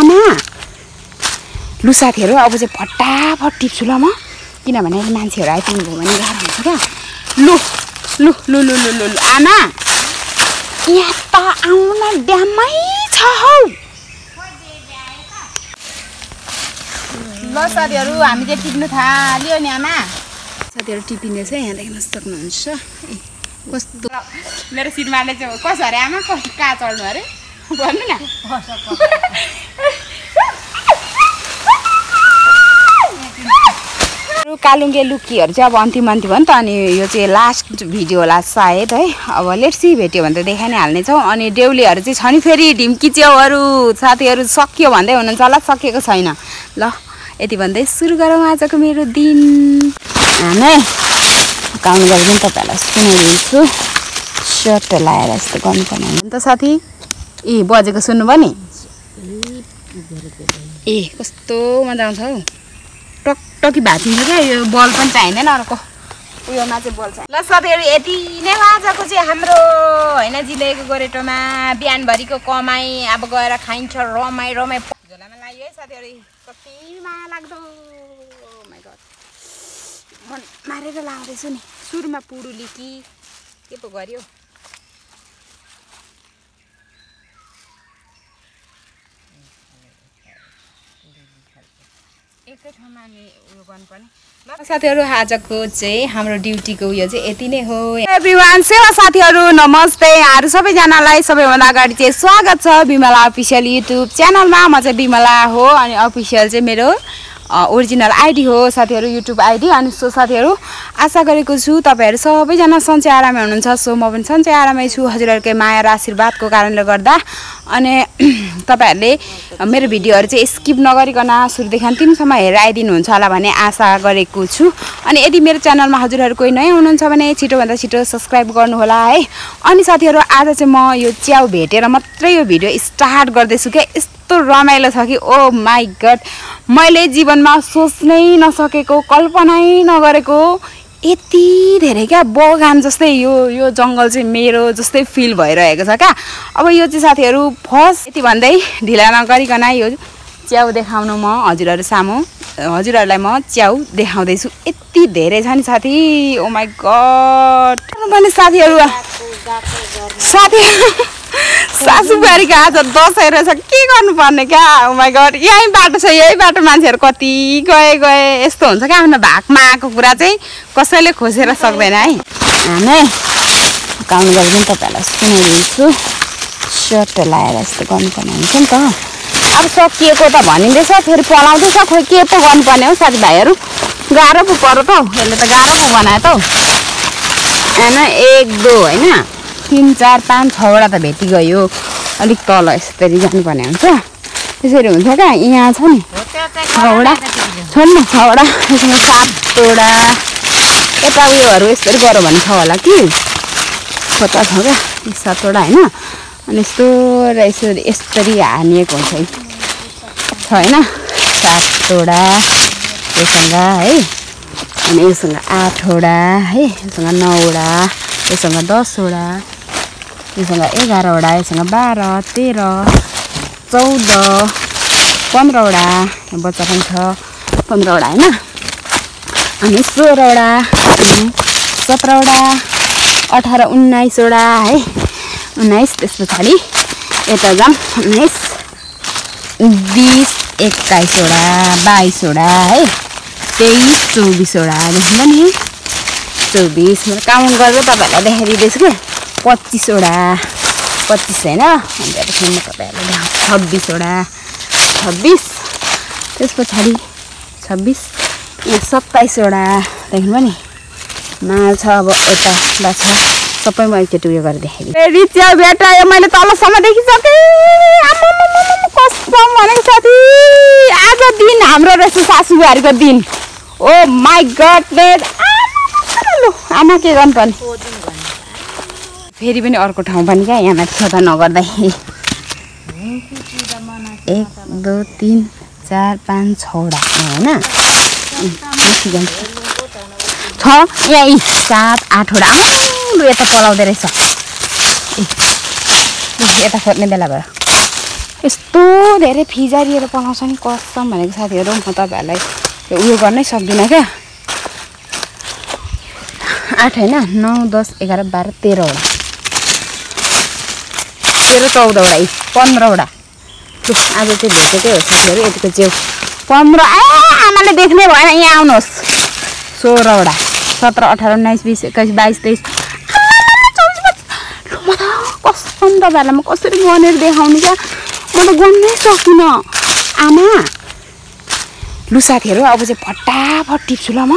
आमा लु साथीहरू अब चाहिँ फटाफट टिप्छु ल म किनभने मान्छेहरू आइपुग्नु भयो भने गाह्रो हुन्छ क्या लु लु लु लु लु लु आमा यहाँ त आउन ड्यामै छ हौ ल साथीहरू हामी चाहिँ टिप्नु थाल्यो नि आमा साथीहरू टिपिँदैछ यहाँ देख्न सक्नुहुन्छ कस्तो मेरो सिरमाले चाहिँ कसो अरे आमा कस्तो कहाँ चढ्नु अरे भन्नु न कालुङ्गे लुकीहरू चाहिँ अब अन्तिम अन्तिम हो नि त अनि यो चाहिँ लास्ट भिडियो होला सायद है अब लेट्सी भेट्यो भने त देखाइ नै हाल्नेछौँ अनि देउलीहरू चाहिँ छ नि फेरि ढिम्की च्याउहरू साथीहरू सकियो भन्दै हुनुहुन्छ होला सकिएको छैन ल यति भन्दै सुरु गरौँ आजको मेरो दिन आमा काउनु गरेर पनि तपाईँहरूलाई सुनाइदिन्छु सर्ट लगाएर यस्तो गर्नुपर्ने हुन्छ नि त साथी ए बजेको सुन्नुभयो नि ए कस्तो मजा आउँछ हौ टकटकी भाँचिन्छ क्या यो बल पनि चाहिँदैन अर्को उयोमा चाहिँ बल चाहिन्छ ल साथीहरू यति नै आजको चाहिँ हाम्रो होइन जिन्दगीको गोरेटोमा बिहानभरिको कमाइ अब गएर खाइन्छ रमाइ रमाइ झोलामा लाग्यो है साथीहरू कति माया लाग्दो माइ गड मन मारेर लाउँदैछु नि सुरुमा पुडुली कि के पो गर्यो एकै ठाउँमा नि उयो गर्नुपर्ने ल साथीहरू आजको चाहिँ हाम्रो ड्युटीको उयो चाहिँ यति नै हो एभ्रिवान सेवा साथीहरू नमस्ते यहाँहरू सबैजनालाई सबैभन्दा अगाडि चाहिँ स्वागत छ विमला अफिसियल युट्युब च्यानलमा म चाहिँ विमला हो अनि अफिसियल चाहिँ मेरो ओरिजिनल आइडी हो साथीहरू युट्युब आइडी अनि सो साथीहरू आशा गरेको छु तपाईँहरू सबैजना सन्चै आरामै हुनुहुन्छ सो म पनि सन्चै आरामै छु हजुरहरूकै माया र आशीर्वादको कारणले गर्दा अनि तपाईँहरूले मेरो भिडियोहरू चाहिँ स्किप नगरिकन सुरुदेखि अन्तिमसम्म हेरेर आइदिनुहुन्छ होला भन्ने आशा गरेको छु अनि यदि मेरो च्यानलमा हजुरहरू कोही नयाँ हुनुहुन्छ भने छिटोभन्दा छिटो सब्सक्राइब गर्नुहोला है अनि साथीहरू आज चाहिँ म यो च्याउ भेटेर मात्रै यो भिडियो स्टार्ट गर्दैछु क्या यस्तो रमाइलो छ कि ओ माई गड मैले जीवनमा सोच्नै नसकेको कल्पनै नगरेको यति धेरै क्या बगान जस्तै यो जङ्गल चाहिँ मेरो जस्तै फिल भइरहेको छ क्या अब यो चाहिँ साथीहरू फर्स्ट यति भन्दै ढिला नगरिकन यो च्याउ देखाउनु म हजुरहरू सामु हजुरहरूलाई म च्याउ देखाउँदैछु यति धेरै छ नि साथी ओ माई गड भने साथीहरू सासूबारीको आज दसैँ रहेछ के गर्नुपर्ने क्या ओ माई गड यही बाटो छ यही बाटो मान्छेहरू कति गए यस्तो हुन्छ क्या आफ्नो भागमा आएको कुरा चाहिँ कसैले खोसेर सक्दैन है हामी काउनु गरेर पनि तपाईँहरूलाई सुनाइदिन्छु सर्ट लगाएर यस्तो गर्नुपर्ने हुन्छ नि त अब सकिएको त भनिँदैछ फेरि पलाउँदैछ खोइ के पो गर्नुपर्ने हो साथीभाइहरू गाह्रो पो पर्यो त हौ यसले त गाह्रो पो बनायो त हौ होइन 1 2 होइन 3 4 5 6वटा त भेटिगयो अलिक तल यसरी जानुपर्ने हुन्छ त्यसरी हुन्छ क्या यहाँ छ नि 6वटा छ नि 6वटा यसमा 7वटा यता उयोहरू यसरी गऱ्यो भने छ होला कि कता छ क्या 7वटा होइन अनि यस्तो र यसरी हानिएको हुन्छ छ होइन 7वटा योसँग है अनि योसँग 8वटा है योसँग 9वटा योसँग 10वटा योसँग 11वटा योसँग 12 13 14 15वटा बच्चा पनि छ 15वटा होइन अनि 16वटा 17वटा 18 19वटा है 19 त्यस पछाडि यता जाम 19 20 21वटा 22वटा है 23 24वटा देख्नु नि 24 मैले काउन्ट गरेर तपाईँहरूलाई देखाइदिँदैछु कि 25वटा 25 होइन अन्त म तपाईँहरूलाई 26वटा 26 त्यस पछाडि 26 यहाँ 27वटा देख्नुभयो नि माल छ अब यता छ सबै म एकचोटि उयो गरेर देखाइदिएँ रिच्या भेटायो मैले तलसम्म देखिसकेँ कसम भनेको साथी आज दिन हाम्रो रहेछ सासूबारीको दिन ओ माई गडनेस आमा के गर्नुपर्ने फेरि पनि अर्को ठाउँ पनि क्या यहाँ माथि छता नगर्दा 1 2 3 4 5 6वटा होइन छ यहाँ 7 8वटा यता पलाउँदो रहेछ यता खोज्ने बेला भयो यस्तो धेरै फिजारिएर पलाउँछ नि कसम भनेको साथीहरू म तपाईँहरूलाई उयो गर्नै सक्दिनँ क्या 8 होइन 9 10 11 12 13 वटा 13 14 वटा 15 वटा आज चाहिँ भेटेकै हो साथीहरू यतिको च्याउ 15 आमाले देख्ने भएन यहाँ आउनुहोस् 16 वटा 17 18 19 20 21 22 23 म त कसम तपाईँहरूलाई म कसरी गनेर देखाउने क्या म त गर्नै सकिनँ आमा लु साथीहरू अब चाहिँ फटाफट टिप्छु ल म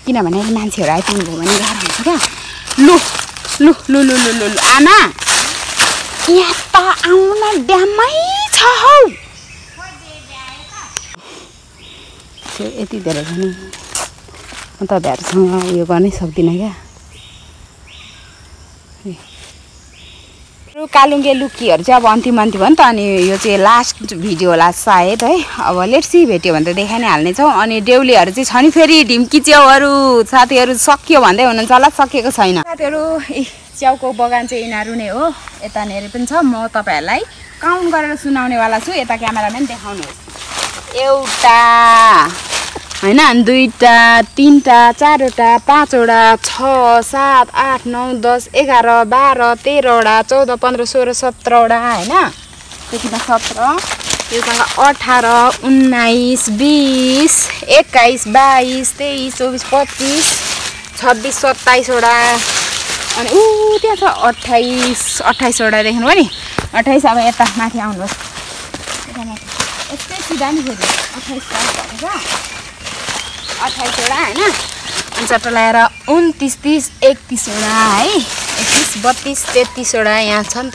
किनभने मान्छेहरू आइपुग्नु भयो भने गाह्रो हुन्छ क्या लु लु लु लु लु लु आमा यहाँ त आउन ड्यामै छ हौ यति धेरै पनि म तपाईँहरूसँग उयो गर्नै सक्दिनँ क्या कालुङ्गे लुकीहरू चाहिँ अब अन्तिम भयो नि त अनि यो चाहिँ लास्ट भिडियो होला सायद है अब लेट्सी भेट्यो भने त देखाइ नै हाल्नेछौँ अनि डेउलीहरू चाहिँ छ नि फेरि ढिम्की च्याउहरू साथीहरू सकियो भन्दै हुनुहुन्छ होला सकिएको छैन साथीहरू च्याउको बगान चाहिँ यिनीहरू नै हो यतानिर पनि छ म तपाईँहरूलाई काउन्ट गरेर सुनाउनेवाला छु यता क्यामेराम्यान देखाउनुहोस् एउटा होइन 2टा 3टा 4वटा 5वटा 6 7 8 9 10 11 12 13वटा 14 15 16 17वटा होइन त्यतिमा 17 योसँग 18 19 20 21 22 23 24 25 26 27वटा अनि त्यहाँ छ 28वटा देख्नुभयो नि 28 अब यता माथि आउनुहोस् यस्तै सिधा नि फेरि 28वटा होइन अनि चट्टा लगाएर 29 30 31वटा है 31 32 33वटा यहाँ छ नि त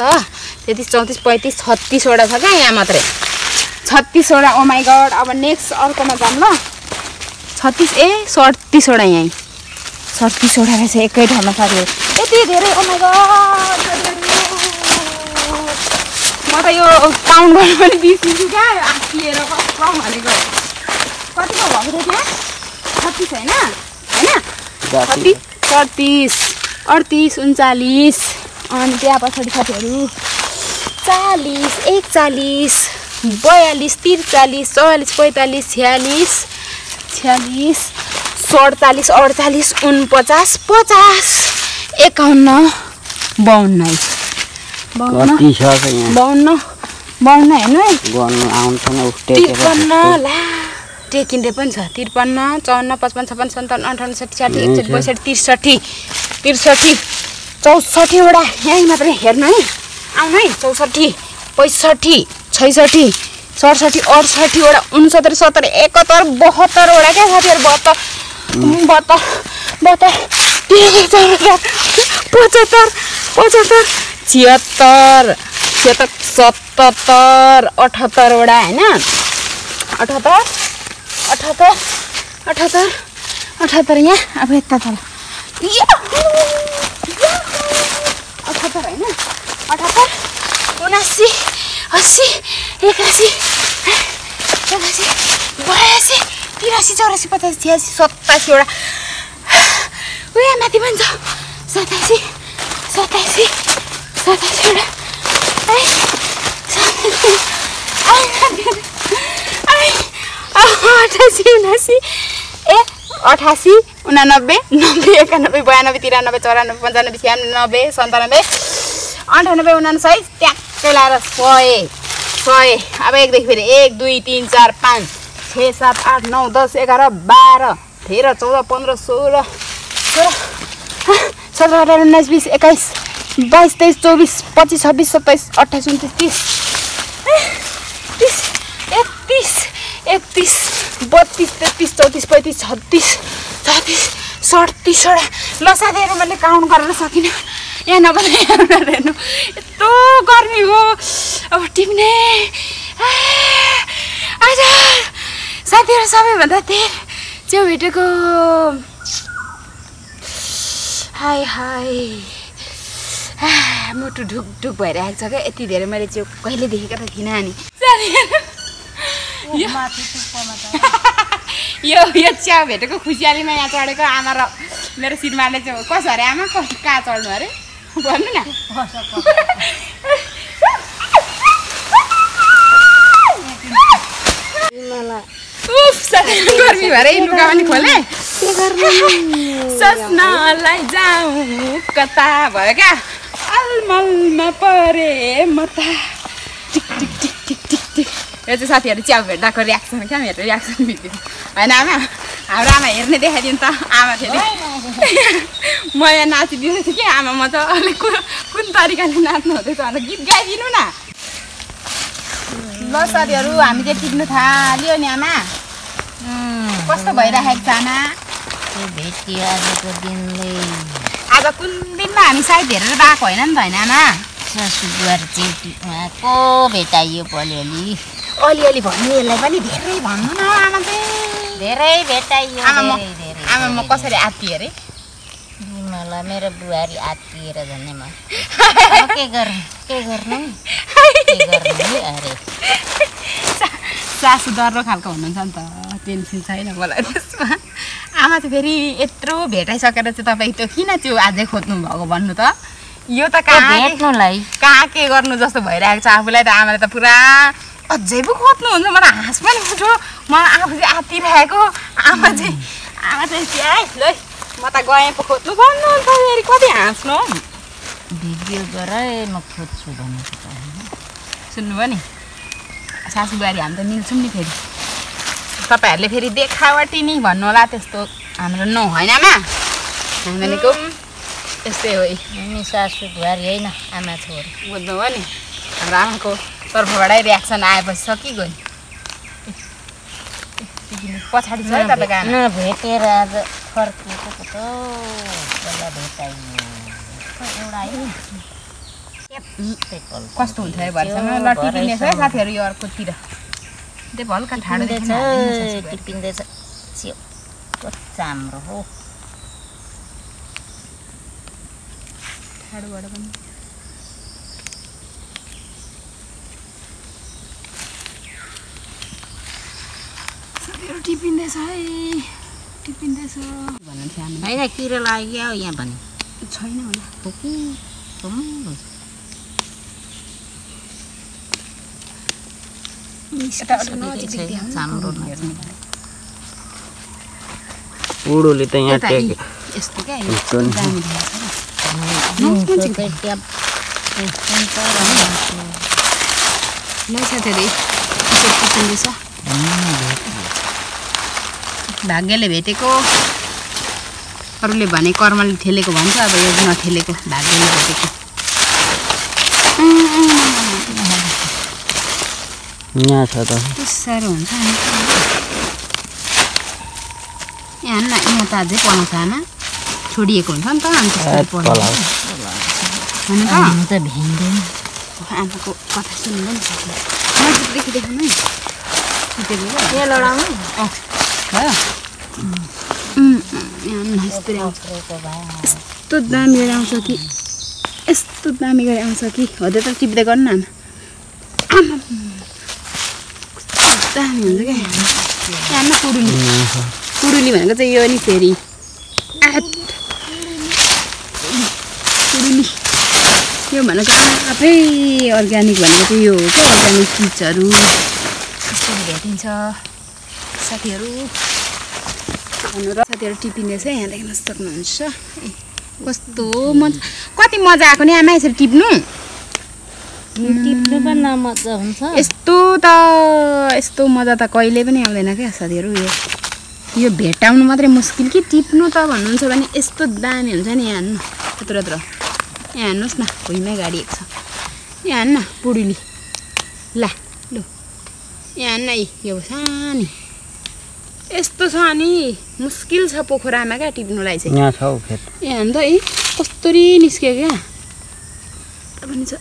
33 34 35 36वटा छ क्या यहाँ मात्रै 36वटा ओ माई गड अब नेक्स्ट अर्कोमा जाऊँ ल 37वटा यहीँ 37वटा रहेछ एकै ठाउँमा साथीहरू यति धेरै ओ माई गड म त यो काउन्ट गर्नु पनि बिर्सिन्छु क्या आँखिएर कसम भनेको कतिको भएको थियो त्यहाँ 36 होइन 36 38 39 अनि त्यहाँ पछाडि साथीहरू 40 41 42 43 44 45 46 46 47 48 49 50 51 52 टेकिँदै पनि छ 53 54 55 56 57 58 60 61 62 63 64वटा यहीँ मात्रै हेर्नु है आउनु है 64 65 66 67 68वटा 69 70 71 72वटा क्या साथीहरू 72 76 77 78वटा होइन 78 यहाँ अब यता चल 78 होइन 78 79 80 81 82 83 84 85 86 87वटा उयो माथि पनि छ 87 वटा ए 88 89 90 91 92 93 94 95 96 97 98 99 ट्याक्कै लाएर 100 अब एकदेखि फेरि 1 2 3 4 5 6 7 8 9 10 11 12 13 14 15 16 17 18 19 20 21 22 23 24 25 26 27 28 29 30 31 32 33 34 35 36 37 37वटा ल साथीहरू मैले काउन्ट गरेर सकिनँ यहाँ नभए हेर्नु यस्तो गर्मी हो अब टिप्ने आज साथीहरू सबैभन्दा धेरै च्याउ भेटेको हाय मुटु ढुक भइरहेको छ क्या यति धेरै मैले च्याउ कहिले देखेको त थिइनँ नि यो च्याउ भेटेको खुसियालीमा यहाँ चढेको आमा र मेरो श्रीमानले चाहिँ कसो अरे आमा कस्तो कहाँ चढ्नु अरे भन्नु न उफ साथी गर्मी भएर लुगा पनि खोले सस्नालाई जाउँ कता भयो क्या अलमलमा परे म त टिक टिक टिक टिक टिक टिक यो चाहिँ साथीहरू च्याउ भेट्दाको रियाक्सन क्या मेरो रियाक्सन भिडियो होइन आमा हाम्रो आमा हेर्ने देखाइदिनु त आमा फेरि म यहाँ नाचिदिँदै थिएँ कि आमा म त अलिक कुन तरिकाले नाच्नु हुँदैछ भनेर गीत गाइदिनु न ल साथीहरू हामी चाहिँ टिप्नु थाल्यो नि आमा कस्तो भइरहेको छ आमा भेटियो आजको दिनले आज कुन दिनमा हामी सायद हेरेर गएको होइन नि त होइन आमा सासु बुहारी चाहिँ टिप्नुको भेटाइयो अलिअलि अलिअलि भन्नु यसलाई पनि धेरै भन्नु न आमा चाहिँ धेरै भेटाइयो आमा म कसरी आत्तिएँ अरे मलाई मेरो बुहारी आत्तिएर झन् म के गर्नु अरे सासु डर्रो खालको हुनुहुन्छ नि त टेन्सन छैन मलाई त्यसमा आमा चाहिँ फेरि यत्रो भेटाइसकेर चाहिँ तपाईँ त्यो किन त्यो अझै खोज्नु भएको भन्नु त यो त कहाँ के गर्नु जस्तो भइरहेको छ आफूलाई त आमाले त पुरा अझै पो खोज्नुहुन्छ मलाई हाँस पनि उठ्यो म आफू चाहिँ आत्तिरहेको आमा चाहिँ त्यहाँ ल म त गएँ पो खोज्नु भन्नुहुन्छ फेरि कति हाँस्नु भिडियो गर म खोज्छु भनेको सुन्नुभयो नि सासु बुहारी हामी त मिल्छौँ नि फेरि तपाईँहरूले फेरि देखावटी नि भन्नु होला त्यस्तो हाम्रो न होइन आमा हामी भनेको यस्तै हो नि सासु बुहारी होइन आमा छोरी बुझ्नुभयो नि हाम्रो आमाको तर्फबाटै रियाक्सन आएपछि सकिगयो नि पछाडि छ है तपाईँको आमा भेटेर आज फर्किएको कस्तो भेटाइयो एउटा कस्तो हुन्छ है भरेसम्म ल टिपिँदैछ है साथीहरू यो अर्कोतिर त्यही हल्का ठाडो टिपिँदैछ चाम्रो हो ठाडोबाट पनि साथीहरू टिपिँदैछ है टिपिँदैछ भन्नुहुन्छ होइन किरा लाग्यो यहाँ भने छैन होला उडोले त यहाँ टेक्यो यस्तो क्या भाग्यले भेटेको अरूले भने कर्मले ठेलेको भन्छ अब यो नठेलेको भाग्यले भेटेको यहाँ छ त साह्रो हुन्छ यहाँ न यहाँ त अझै पलाउँछ आमा छोडिएको हुन्छ नि त हामी त भेट्दैन आमाको कथा सुन्नु नि नजिकदेखि देख्नु यहाँ लडाउनु यस्तो दामी गरी आउँछ कि यस्तो दामी गरी आउँछ कि हो त्यो त टिप्दै गर्नु न आमा दामी हुन्छ क्या यहाँ पुरुली भनेको चाहिँ यो नि फेरि पुरुली यो भनेको आफै अर्ग्यानिक भनेको चाहिँ यो हो क्या अर्ग्यानिक चिजहरू त्यसरी भेटिन्छ साथीहरू साथीहरू टिपिँदैछ यहाँ देख्न सक्नुहुन्छ कस्तो मजा कति मजा आएको नि आमा यसरी टिप्नु टिप्नु पनि मजा हुन्छ यस्तो मजा त कहिले पनि आउँदैन क्या साथीहरू यो भेटाउनु मात्रै मुस्किल कि टिप्नु त भन्नुहुन्छ भने यस्तो दामी हुन्छ नि यहाँ हेर्नु यत्रो यहाँ हेर्नुहोस् न भुइँमै गाडिएको छ यहाँ हेर्नु न पुडुली ला लु यहाँ हेर्नु न यो सानी यस्तो छ नि मुस्किल छ पोखरामा क्या टिप्नुलाई चाहिँ यहाँ छ खेत यहाँ हेर्नु त कस्तरी निस्क्यो क्या पनि छ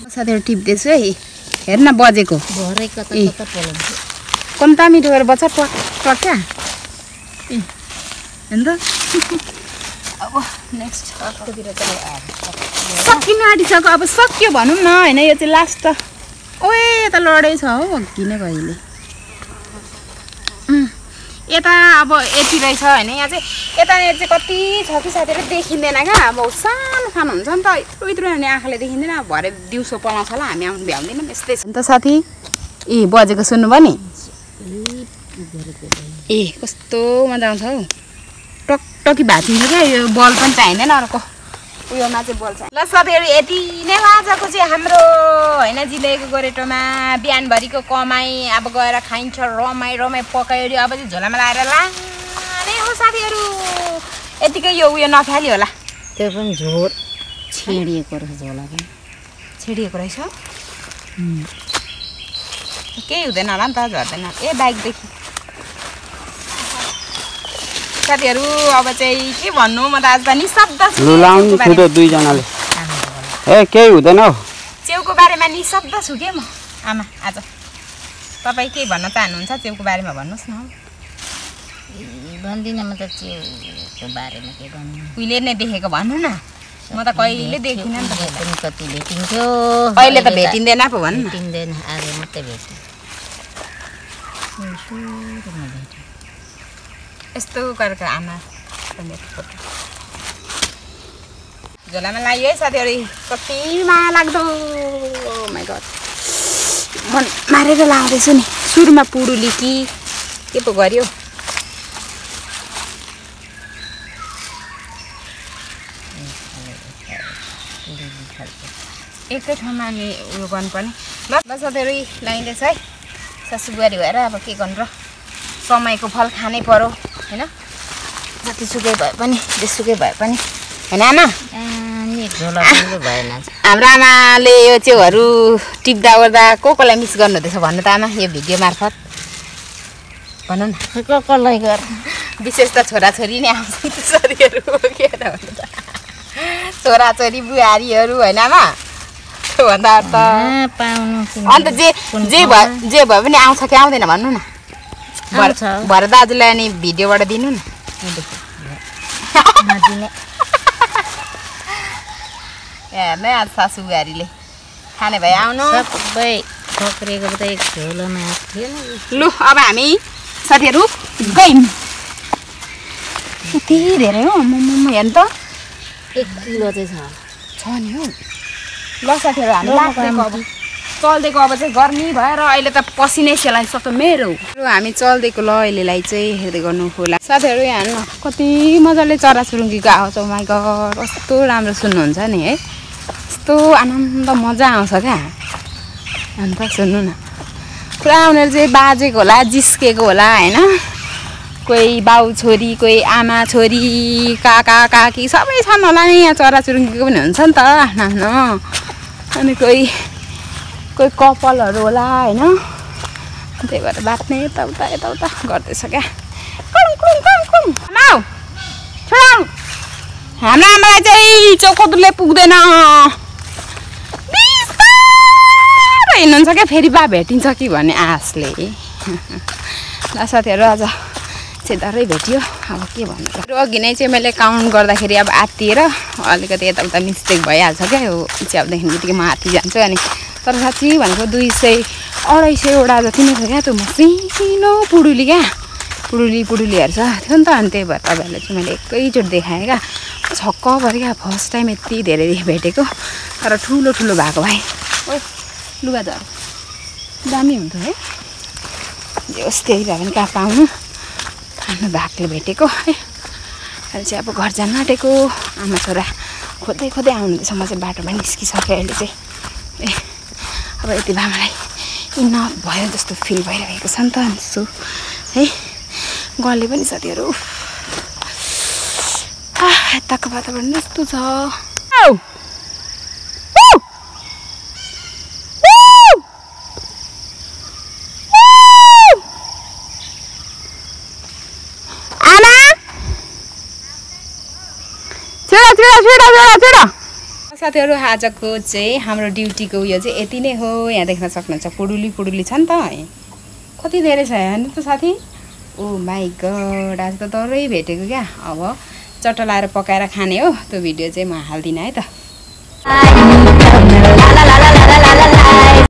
साथीहरू टिप्दैछु है हेर्न बजेको कम्ता मिठो गरेर बज्छ ट्वाक ट्वाक क्या हेर्नु त अब नेक्स्ट अर्कोतिर सकिनु आँटिसक्यो अब सक्यो भनौँ न होइन यो चाहिँ लास्ट त ओए त त लडै छ हौ अघि नै कहिले यता अब यति रहेछ होइन यहाँ चाहिँ यतानिर चाहिँ कति छ कि साथीहरू देखिँदैन क्या अब सानो सानो हुन्छ नि त यत्रो यत्रो हुने आँखाले देखिँदैन अब भरे दिउँसो पलाउँछ होला हामी आउनु भ्याउँदैनौँ यस्तै छ नि त साथी ए बजेको सुन्नुभयो नि ए कस्तो मजा आउँछ हौ टकटकी भाँचिन्छ क्या यो बल पनि चाहिँदैन अर्को उयोमा चाहिँ बल चाहिन्छ ल साथीहरू यति नै आजको चाहिँ हाम्रो होइन जिलेको गोरेटोमा बिहानभरिको कमाइ अब गएर खाइन्छ रमाइ पकायो अब चाहिँ झोलामा लगाएर लाने हो साथीहरू यतिकै यो उयो नफाल्यो होला त्यो पनि झोल छेडिएको रहेछ झोला पनि छेडिएको रहेछ केही हुँदैन होला नि त झर्दैन ए बाइकदेखि साथीहरू अब चाहिँ के भन्नु म त आज त निशब्द छु लाउनु छिटो दुईजनाले ए केही हुँदैन हौ च्याउको बारेमा निशब्द छु के म आमा आज तपाईँ के भन्न चाहनुहुन्छ च्याउको बारेमा भन्नुहोस् न भन्दिनँ म त च्याउको बारेमा के भन्नु उहिले नै देखेको भन्नु न म त कहिले देखिनँ नि त पनि कति भेटिन्थ्यो अहिले त भेटिँदैन पो भन्नु न भेटिँदैन आज मात्रै भेट्यो यस्तो गरेको आमा झोलामा लाग्यो है साथीहरू कति माया लाग्दो माइ गड मन मारेर लाउँदैछु नि सुरुमा पुरुली कि के पो गर्यो एकै ठाउँमा हामी उयो गर्नुपर्ने ल साथीहरू लाइँदैछ है सासुबुहारी भएर अब के गर्नु र समयको फल खानै पर्यो होइन जतिसुकै भए पनि जेसुकै भए पनि होइन आमा भएन हाम्रो आमाले यो च्याउहरू टिप्दा ओर्दा कसलाई मिस गर्नुहुँदैछ भन्नु त आमा यो भिडियो मार्फत भनौँ न कसलाई गर विशेष त छोराछोरी नै आउँछ छोरीहरू के भन्नु त छोराछोरी बुहारीहरू होइन आमा त्योभन्दा त पाउनु अन्त जे भए पनि आउँछ कि आउँदैन भन्नु न भरे दाजुलाई अनि भिडियोबाट दिनु न हेर्नै आज सासु बुहारीले खाने भए आउनु सबै ठोक्रिएको त एक झोलोमा थियो लु अब हामी साथीहरू गयौँ यति धेरै हो म हेर्नु त 1 किलो चाहिँ छ नि हौ ल साथीहरू हामी लाग्दैको अब चल्देको अब चाहिँ गर्मी भएर अहिले त पसिनै सेलाइसक्छ मेरो हामी चल्देको ल अहिलेलाई चाहिँ हेर्दै गर्नु होला साथीहरू यहाँ हेर्नु कति मजाले चराचुरुङ्गीको आवाज माइ गड कस्तो राम्रो सुन्नुहुन्छ नि है यस्तो आनन्द मजा आउँछ क्या अन्त सुन्नु न पुरा उनीहरू चाहिँ बाजेको होला जिस्केको होला होइन कोही बाउ छोरी कोही आमा छोरी काका काकी सबै छन् होला नि यहाँ चराचुरुङ्गीको पनि हुन्छ नि त आफ्नो अनि कोही कपालहरू होला होइन त्यही भएर बाट्ने यताउता गर्दैछ क्या हाम्रो आमालाई चाहिँ चोकोदुरले पुग्दैन बिस्तारै हिँड्नुहुन्छ क्या फेरि बा भेटिन्छ कि भन्ने आशले ल साथीहरू आज चाहिँ डरै भेटियो अब के भन्नु अघि नै चाहिँ मैले काउन्ट गर्दाखेरि अब आत्तिएर अलिकति यताउता मिस्टेक भइहाल्छ क्या यो च्याउदेखि बित्तिकै म आत्ति जान्छु अनि तर साँच्ची भनेको 200-250वटा जति नै छ क्या त्यो मसिनो पुडुली क्या पुडुलीहरू छ थियो नि त अनि त्यही भएर तपाईँहरूलाई चाहिँ मैले एकैचोटि देखाएँ क्या छक्क पऱ्यो क्या फर्स्ट टाइम यति धेरै भेटेको तर ठुलो भएको भाइ ओ लुगा झर दामी हुन्थ्यो है जे होस् त्यही भए पनि कहाँ पाउनु आफ्नो भागले भेटेको है अहिले चाहिँ अब घर जान आँटेको आमा छोरा खोज्दै आउनुहुँदैछ म चाहिँ बाटोमा निस्किसकेँ अहिले चाहिँ ए अब यति भए मलाई इनफ भयो जस्तो फिल भइरहेको छ नि त अन्सु है गले पनि साथीहरू यताको वातावरण यस्तो छ साथीहरू आजको चाहिँ हाम्रो ड्युटीको उयो चाहिँ यति नै हो यहाँ देख्न सक्नुहुन्छ पुडुली छ नि त कति धेरै छ हेर्नु त साथी ओ माइ गड आज त डरै भेटेको क्या अब चट्टा लाएर पकाएर खाने हो त्यो भिडियो चाहिँ म हाल्दिनँ है त